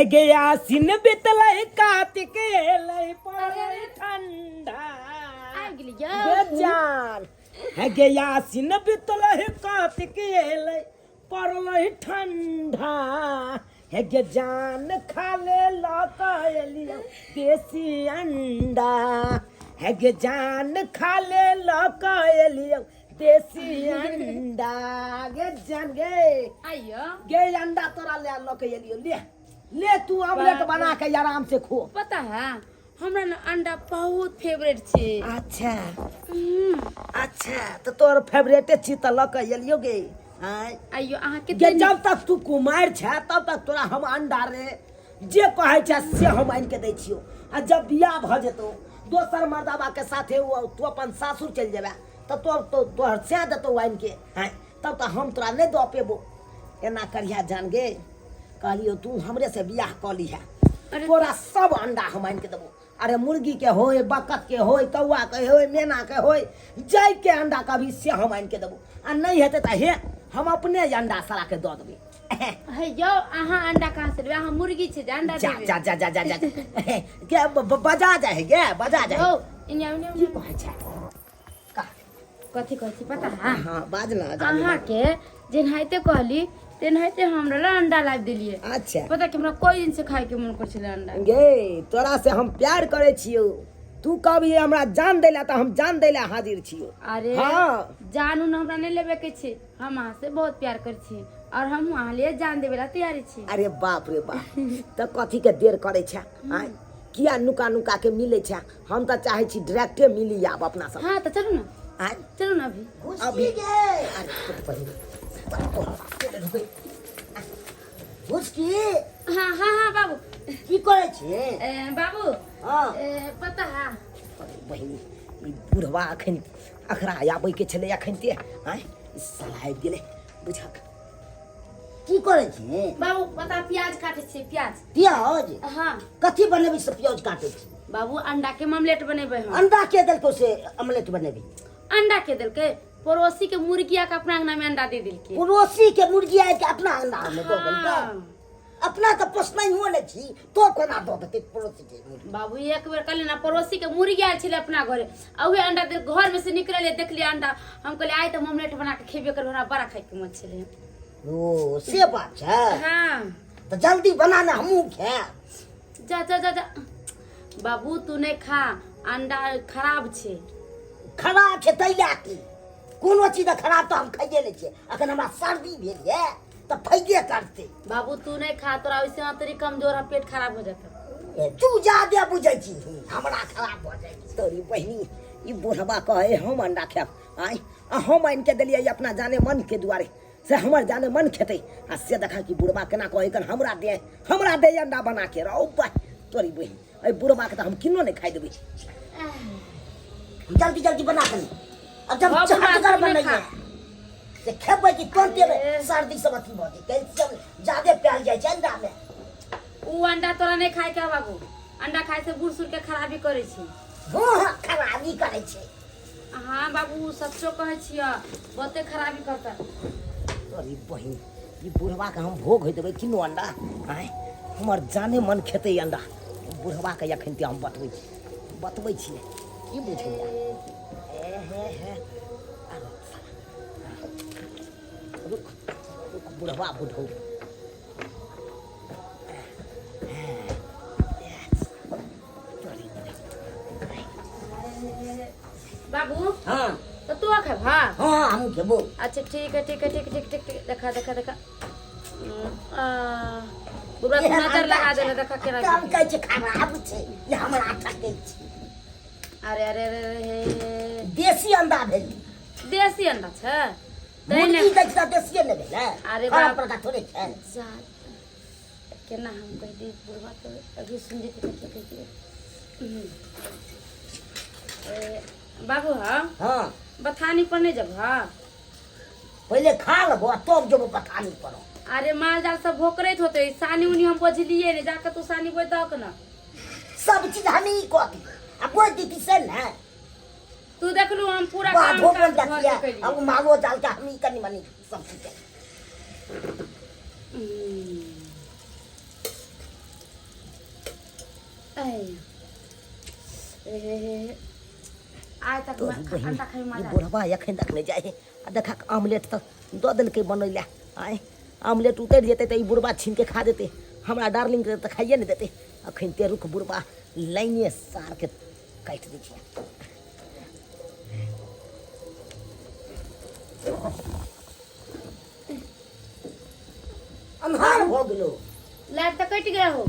गे आसिन बितलै कार्तिक एलै पड़लै ठंडा। आबि गेलियै। गे जान हे गे आसिन बितलै कार्तिक एलै पड़लै ठंडा, हे गे जान खा ले लऽ कऽ एलियौ देसी अंडा, हे गे जान खा ले लऽ कऽ एलियौ देसी अंडा। गे जान गे। आइयो। गे अंडा तोरा ले लऽ के एलियो, ले ले तू ऑमलेट बना के आराम से खो। पता है हमरा न अंडा बहुत फेवरेट छै। अच्छा। अच्छा तऽ तोर फेवरेटे छी तऽ लऽ के एलियो गे। आँय। आइयो अहाँ गे कते जब तक तू कुमारि छै तब तक तोरा हम अंडा रे जे कहै छै से हम आनि के दै छियौ, आ जब बियाह भऽ जेतौ दोसर मर्दाबा के साथे ओ तू अपन सासुर चलि जेबे तऽ तोर तो तोहर सएह देतौ आनि के। आँय तब तऽ हम तोरा नहि दऽ पेबो। एना करिहा जान गे, कहलियौ तू हमरे से बियाह कऽ लिहा, अरे तोरा सब अंडा हम आनि के देबो। अरे मुर्गी के होय, बकत के होय, कौआ के होय, मेना के होय, जाय के अंडा कभी से हम आनि के देबो, आ नहि हेतै तऽ हे हम अपने अंडा सड़ा के दऽ देबै। हे यौ अहाँ अंडा कहाँ से लेबै? अहाँ मुर्गी छै जे अंडा जा देबै? जा जा जा जा जा के बजा जाइ है गे, बजा जाइ। यौ इन्ने आउ, इन्ने आउ। की कहै छै का? कथी कहै छी पता है? हाँ बाज ना जानी। अहाँके जेनाहिते कहली तेनाहिते हमरा लए अंडा लाबि देलियै। अच्छा। पता कि हमरा कोई दिन से खाय के मन कर छलै अंडा। गे तोरा से हम प्यार करे छियौ, तू कभी हमरा जान दैला तऽ हम जान दैला हाजिर छियौ। अरे हाँ। जान उन हमरा नहीं लेबे के छै, हम अहाँ से बहुत प्यार कर छी और हम अहाँ लिए जान देवे ला तैयार छी। अरे बाप रे बाप, तऽ कथी के देर करे छै? आँय किया नुका नुका के मिले छै? हम तऽ चाहे छी डायरेक्टे मिली आब अपना सब। हाँ तऽ चलू ना। आँय? चलू ना अभी। अभी। अरे पहिले रुकै। भुसकी। हाँ हाँ हाँ बाबू। की करै छी? ए, बाबू। हाँ। ए, पता है। अरे बहिनी, ई बुढ़वा अखन अखरा आबै के छलै अखन ते। आँय ई साला आबि गेलै बुझक। की करै छी? बाबू पता प्याज काटै छियै प्याज। प्याज? हाँ। कथी बनेबै से प्याज काटै छी? बाबू अंडा के ऑमलेट बनेबै हम। अंडा के देलकौ से ऑमलेट बनेबै? अंडा के देलकै पड़ोसी के मुर्गिया के अपना अंगना में अंडा दे देलकै। पड़ोसी के मुर्गिया के अपना अंगना में दऽ देलकै? हाँ। अपना तऽ पोसनैहो नहि छी तो कोना दऽ देतै पड़ोसी के मुर्गी? बाबू एक बेर कहले ना पड़ोसी के मुर्गी आयल छलै अपना घरे आ उहे अंडा दे घर में से निकलले देखलिए अंडा, हम कहलिए आइ तऽ ऑमलेट बना के खेबे करबै, हमरा बड़ा खाय के मन छलै। ओ से बात छै। हाँ। तऽ जल्दी बना ने हमहूँ खायब। जा जा जा जा बाबू तू नहीं खा, अंडा खराब छै। खराब छै तै लए की? कोनो चीज खराब तऽ हम खाइए लै छियै, अखन हमरा सर्दी भेल यऽ तऽ फायदे करतै। बाबू तू नहीं खा, तोरा वैसे अंतरी कमजोर है, पेट खराब हो जाता। ए, तू जादे बुझै छी हमरा खराब भऽ जाइ छै। तोरी बहिनी ई बुढ़बा कहै हम अंडा खायब। आँय आ हम आनि के देलियै अपना जाने मन के दुआरे से हमर जाने मन खेतै, आ से देखा कि बुढ़बा केना कहै कन हमरा दे, हमरा दे अंडा बना के। रौ बा तोरी बहिन एहि बुढ़बा के तऽ हम किनो नहि खाइ देबै। जल्दी जल्दी बना के अब जब बाबू, चटगर बाबू, बनैया खा। से खेबै कि तुरंते सर्दी सब अथी भऽ जेतै, कैल्सियम जादे पायल जाइ छै अंडा मे। उ अंडा तोरा नहीं खाए के बाबू, अंडा खाए से बूढ़ सूढ़ के खराबी करे छै। हँ हँ खराबी करे छै। हाँ बाबू सच्चो कहै छियै, बहुते खराबी करता। अरे बहिन ई बुढ़वा के हम भोग होय देबै किनो अंडा। आँय हमर जाने मन खेतै अंडा। बुढ़वा के अखन ते हम बतबै छी, बतबै छियै की बुझैया। ए हे हे अरे साला। रुक रुक बुढ़वा बुढ़ऊ। बाबू। हाँ। तो तू खेबा? हाँ हम खेबो। अच्छा ठीक है ठीक है ठीक ठीक ठीक ठीक देखा देखा देखा। बुढ़वा के नजर लगा देले, देखा केना। काम कहै छै खराब छै, ई हमरा ठकै छै। अरे अरे अरे अरे देसी अंडा भेल। देसी अंडा छै तै ने। मुर्गी दै छै तऽ देसिए ने भेलै। अरे खराब बाप। प्रकार थोड़े छै। जा केना हम कहि दी बुढ़वा के, अभी सुन जेतै तऽ की कहि दियै। बाबू। हाँ। हाँ। बथानी पर नहीं जब? हाँ पहिले खा लेबो आ तब जेबो बथानी पर। अरे माल जाल सब भोकरैत होते, सानी उनी हम बोझलिए ने, जाके तू सानी बोझ दहक ना। सब चीज हम ही कऽ दियै आ बोझ दीती से ने। तू देखलू हम पूरा काम बाधो काज बोल घर के देखिए कैलियै। अब मालो जाल के हम ही कनी मनी सब चीज के। ए, आइ तक तोरी बहिन अंडा खाइ ई मजा बुढ़बा एखन तक नहि जाइ है आ देखा ऑमलेट तऽ दऽ देलकै बनै लए। आँय, ऑमलेट उतरि जेतै तऽ ई बुढ़बा छीन के खा देतै, हमरा डार्लिंग के तऽ खाइए नहि देतै। अखन ते रुक बुढ़बा, लाइने सारके काटि दै छियै। अन्हार भऽ गेलो। लाइट तऽ कटि गेल हो।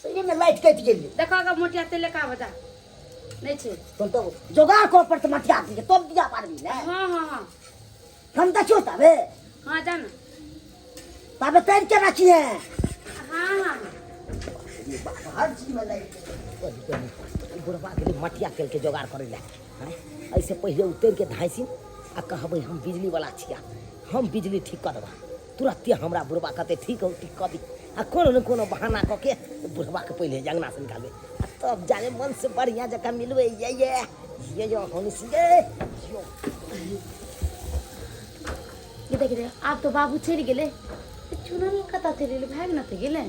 सही में लाइट कटि गेलै। देखो गा मोटिया तेल लेके आबऽ जा। नहि छै। तहन तऽ जोगाड़ कर पड़तै मटिया तेल के, तब दिया पारबी ने। हाँ हाँ हाँ। हम देखियो तबे। हाँ जा ना। तबे तैर के रखिए। हाँ हाँ। ये बाप, हर चीज में लाइट। बुढ़बा गेलै मटिया तेल के जोगाड़ करै लए। आँय, एहिसँ पहिले उतरि के धाँसिन आ कहबै हम बिजली वाला छिया, हम बिजली ठीक कऽ देबा। तुरत्ते हमरा बुढ़बा कहतै ठीक हौ, ठीक कऽ दी। आ कोनो ने कोनो बहाना कऽ के बुढ़बाके पहिले अङ्गनासँ निकालबै आ तब जाने मन से बढ़िया जकाँ मिलबै। ये ये ये यो हंस ये यो। ये देख रे, आब तो बाबू चलि गेलै। चुनल कतऽ चलि गेलै? भागि ने तऽ गेलै।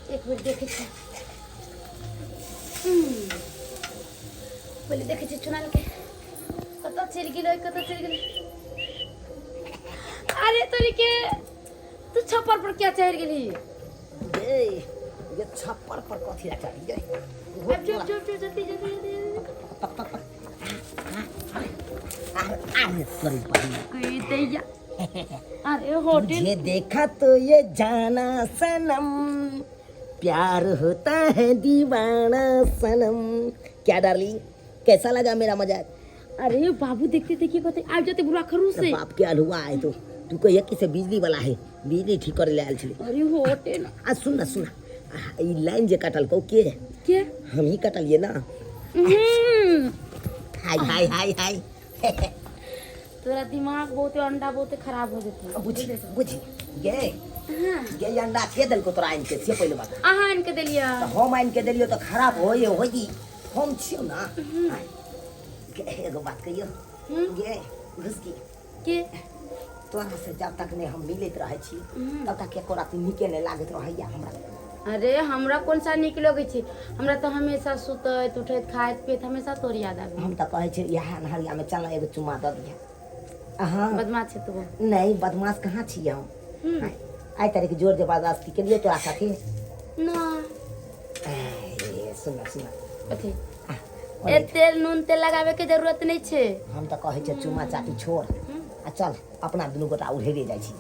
एक बेर देखै छी, पहिले देखै छी चुनल के कतऽ चलि गेलै, कतऽ चलि गेलै। अरे तोरी के, तू छप्पर पर क्या चढ़ि गेलही? ये ये छप्पर पर कथी ला चढ़ी गे? अब चुप चुप चुप, जल्दी जल्दी जल्दी। पक पक पक। अरे तोरी बहिन। कोई दैया। अरे होटल। तुझे देखा तो ये जाना सनम, प्यार होता है दीवाना सनम। क्या डार्लिंग, कैसा लगा मेरा मजाक? अरे बाबू देखते देखिए कहते आबि जेतै बुढ़ा खरू से। बाप के अलुआ है तो तू कहिया कि से बिजली वाला है, बिजली ठीक करे ले आयल छलै। अरे होटल। आ सुन ना, सुन ना, ई लाइन जे कटलकौ के? के? हम ही कटलिए ना। हाय हाय हाय हाय। तोरा दिमाग बहुते, अंडा बहुते खराब हो जेतै। बुझी बुझी गे। हाँ। गे, अंडा के देलको तोरा आनि के, से पहिले बता। अहाँ आनि के देलियै। तऽ हम आनि के देलियौ तऽ खराब होय होई, हम छियौ ना। गे, एगो बात कहियौ? गे घुसकी। के? तोरा से जब तक नहि हम मिलैत रहै छी तब तक एको राति नीके नहि लागैत रहैया हमरा। अरे हमरा कोन सा नीक लगै छै? हमरा तऽ हमेशा सुतैत उठैत खाइत पियैत हमेशा तोर याद आबै। हम तऽ कहै छी इएह अन्हरियामे चल एगो चुम्मा दऽ दिहे। अहाँ बदमाश छै तू। नहि, बदमाश कहाँ छियै हम? आइ तारीख जोर जबरदस्ती केलियै तोरा साथे? ना। ए, सुन सुन। अथी ए तेल नून तेल लगावे के जरूरत नहीं छै। हम तऽ कहै छियै चुम्मा चाटी छोड़ आ चल अपना दुनू गोटा उड़ेरे जाइ छी।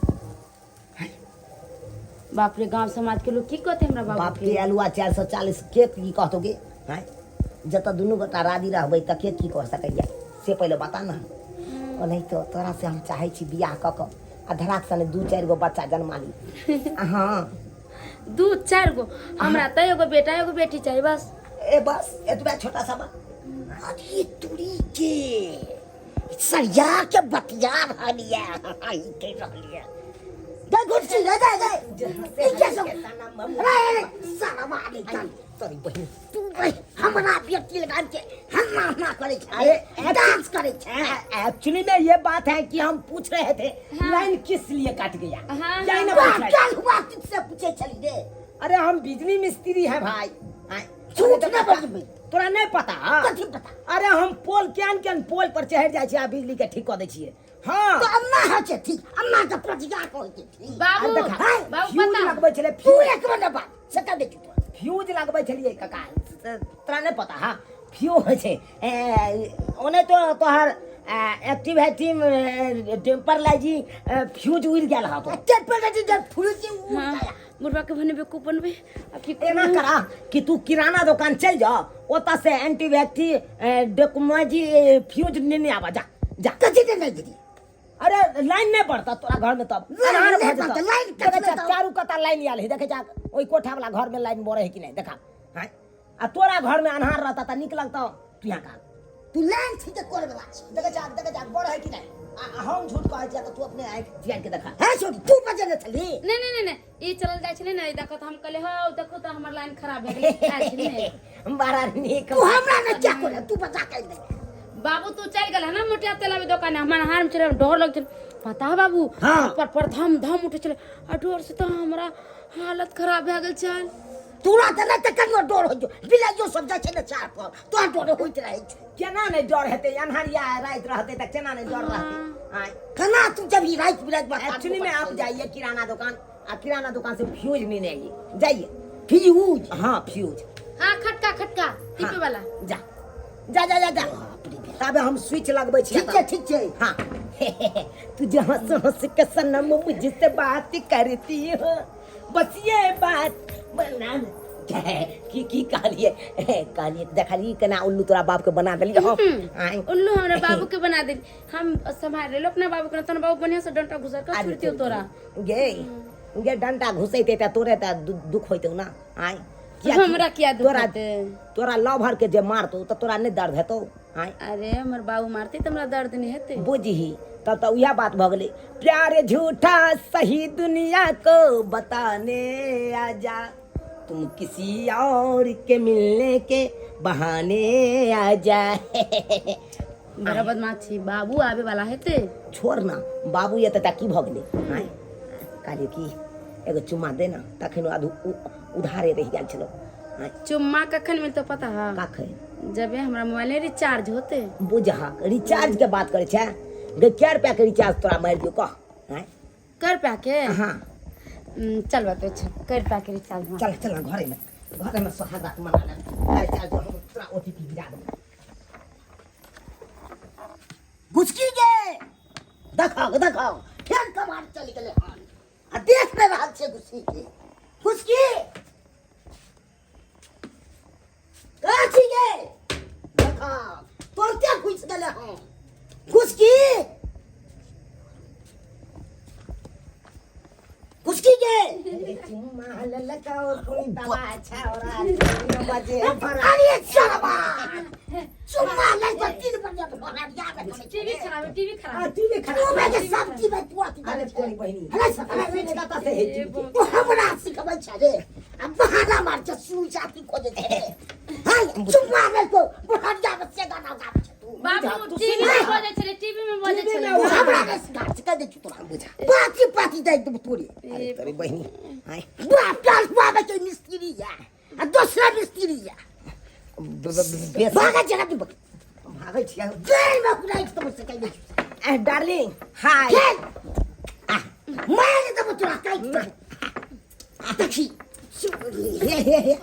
बाप रे, गांव समाज के लोग की कहते हमरा बाबू? बाप के अलुआ 440 के की कहतो गे? आँय, जतऽ दुनू गोटा राजी रहबै तऽ के की कह सकैया, से पहिले बता ना। ओनाहितो तोरा से हम चाहै छी बियाह कऽ कऽ आ धराक सने 2-4 गो बच्चा जन्मा ली। हाँ। 2-4 गो? हमरा तऽ एगो बेटा एगो बेटी चाहिए बस। ए बस एतबा छोटा सा बात? अरे तुरी के सरिया के बतिया रहलियै, के रहलियै। दे गुड्सी दे दे दे। ई के सब? अरे साला मारी चल। तोरी बहिन। तू हमरा बेटी लगा के हन्ना हन्ना करे छै। अरे डांस करे छै। एक्चुअली में ये बात है कि हम पूछ रहे थे लाइन किस लिए कट गया। हाँ, क्या ना वाह, पूछ रहे थे? क्या हुआ, किससे पूछे छली रे? अरे हम बिजली मिस्त्री हैं भाई। हाँ, झूठ न बजबै। तोरा नहीं पता? कथी पता? अरे हम पोल केहन केहन पोल पर चढ़ि जाइ छियै आ बिजली के ठीक कऽ दै छियै। हाँ। तऽ अन्ना होइ छै ठीक, अन्ना के प्रतिज्ञा कहै छै ठीक। बाबू। अरे देखा, बाबू फ्यूज पता लगबै छलै। तू फ्यूज। एक मिनट बात से कह दै छी तोरा। फ्यूज लगबै छलियै काका, तोरा नहि पता? हाँ, फ्यूज होइ छै। ओने तो तोहर एक्टिव है टीम टेम्पर लाइजी फ्यूज उड़ि गेल हतो। टेम्पर जे फ्यूज उड़ हाँ गया। बुढ़वा के भने बेवकूफ बनबे आ की एना करा कि तू किराना दुकान चल जाओ, ओतऽ से एंटीबैक्टी डोकुमेजी फ्यूज नेने आबा, जा जा। कथी ने नहि दीदी? अरे लाइन नहीं पड़ता तोरा घर में तब लाइन अन्हार नहि भऽ जेतौ। पड़तै, लाइन देखै कटलै छा, तब। चारू कता लाइन आयल है, देखै छा ओहि कोठा वाला घर में लाइन बड़े है कि नहीं? देखा। हाँ, आ तोरा घर में अन्हार रहता त नीक लगता। तू यहाँ का तू लाइन ठीक करे वाला छी। देखै छा, देखै छा, बड़ है कि नहीं? आ हम झूठ कहै छियै तऽ तू अपने आँखि जियान के देखा। है छोटी, तू बजने छली? नहीं नहीं नहीं नहीं, ई चलल जाइ छलै ने, ई देखो तऽ हम कहले हौ देखो तऽ हमर लाइन खराब भए गेलै, आयल छलै ने। बड़ा नीक। तू हमरा ने क्या करे, तू बता के दे। बाबू तू चल गेल ना मोटिया तेल आबे दुकान, हमर हार में चले डर लग छलै, पता है बाबू? हाँ। ऊपर पर धम धम उठे छलै आ डर से तऽ हमरा हालत खराब भए गेल छल। तोरा तऽ नहि तऽ कनियो डर होइ छौ बिलाइयो सब जाइ छै ने चार पर तोरा डर होइत रहै छौ केना नहि डर हेतै अन्हरिया राति रहतै तऽ केना नहि डर रहतै आँय केना तू जब ई राति बिराति में एक्चुअली में आप जाइए किराना दुकान आ किराना दुकान से फ्यूज लेने आइए जाइए फ्यूज हाँ फ्यूज हाँ खटका खटका टिपे वाला जा जा जा जा जा तबे हम स्विच लगबै छी ठीक छै ठीक छै हाँ तू हंस हंस के सनम मुझसे बात करती हो बस ये बात बना की की कहलिए कहलिए देखलिए केना उल्लू तोरा बाप के बना देलिए हम आँय। उल्लू हमरा बाबू के बना देली हम संभाल लेलो अपना बाबू के तोरा बाबू बढ़िया से डंटा घुसर के छुड़तियो तोरा गे गे डंटा घुसैते त तोरे त दुख होइतौ ना आँय किया हमरा किया दुख तोरा हेतै? तोरा लवहर के जे मारतौ त तोरा नहि दर्द हेतौ आँय अरे हमर बाबू मारते त हमरा दर्द नहीं हेतै बुझही तब तऽ उएह बात भऽ गेलै प्यार झूठा सही दुनिया को बताने आजा तुम किसी और के मिलने के बहाने आजा बड़ा बदमाश छी बाबू आबे वाला हेतै छोड़ ना बाबू ये तऽ की भऽ गेलै आँय कहलियै की एगो चुम्मा दे ना तखन आधू उधारे रहि गेल छलौ आँय चुम्मा कखन मिलतो पता है कखन जबे हमरा मोबाइल रिचार्ज होते बुझहक रिचार्ज के बात करै छै गे कै रुपया के रिचार्ज तोरा मारि दियौ कह आँय कर रुपया के हाँ चल बतबै छै कर रुपया के रिचार्ज चल चल ना घरे में घरे में सोहागत मना ले चल चल हम तोरा ओटीपी गिरा देबौ घुसकी गे देखो देखो फेर कमार चलि गेलै हन आ देख नहि रहल छै घुसकी के घुसकी कहाँ छी गे देखो तुरते घुसि गेलै हन घुसकी घुसकी गे अरे चलबा चुम्मा लै तऽ 3 बजे भोररिया में टीवी खराब है टीवी खराब है टीवी तू में के सब चीज में तू अथी अरे तोरी बहिनी अरे सब अरे स्विच कतऽ से हे टीवी के? तू हमरा सिखबै छै रे आ बहाना मार छै सुई जाति खोजै छै हाय चुम्मा लै तो भोररिया में से गाना गाबै छै तू बाबू टीवी में बजै छलै टीवी में बजै टीवी छलै में तू हमरा नहि सिखा सिखा दै छी तोरा बुझा पाती पाती दै देबौ तोरे अरे तोरी बहिनी आय बाप काल बाबा के मिस्त्री या आ दोसरा मिस्त्री या भागा जगह तू भागै छियै जेल में कुराइ तो सकै नै ए डार्लिंग हाय खेल मार देबौ तोरा काटि के देखी हे हे हे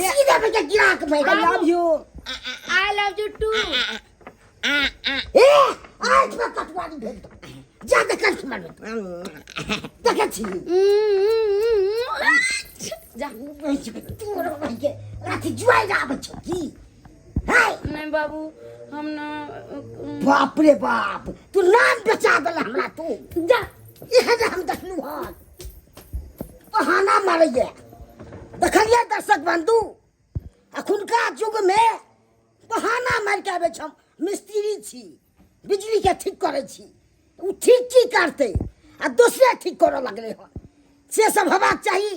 सीधा पे गिरा के भाई I love you I love you too ए आज में कटवारी भेल तो जा देखल छी मारबे देखै छी जा तोर के राति जुआइ आबै छौ की हाय नहीं बाबू हम ना बाप रे बाप तू नाम बचा देला हमरा तू जा एहन हम देखलू हन बहाना मारैया देखलियै दर्शक बंधु अखुनका युगमे बहाना मारि के आबै छी हम मिस्त्री छी बिजलीके ठीक करै छी ओ ठीक की करतै आ दोसरे ठीक करऽ लगलै हन से सब हेबाक चाही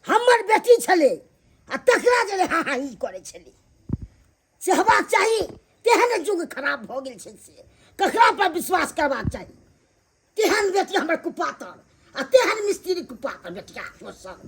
हमर बेटी छलै आ तकरा जे हाँ हाँ ई करै छलै से हेबाक चाही तेहन युग खराब भऽ गेल छै से ककरा पर विश्वास करबाक चाही तेहन बेटी हमर कुपातर आ तेहन मिस्त्री कुपातर बेटिया सब।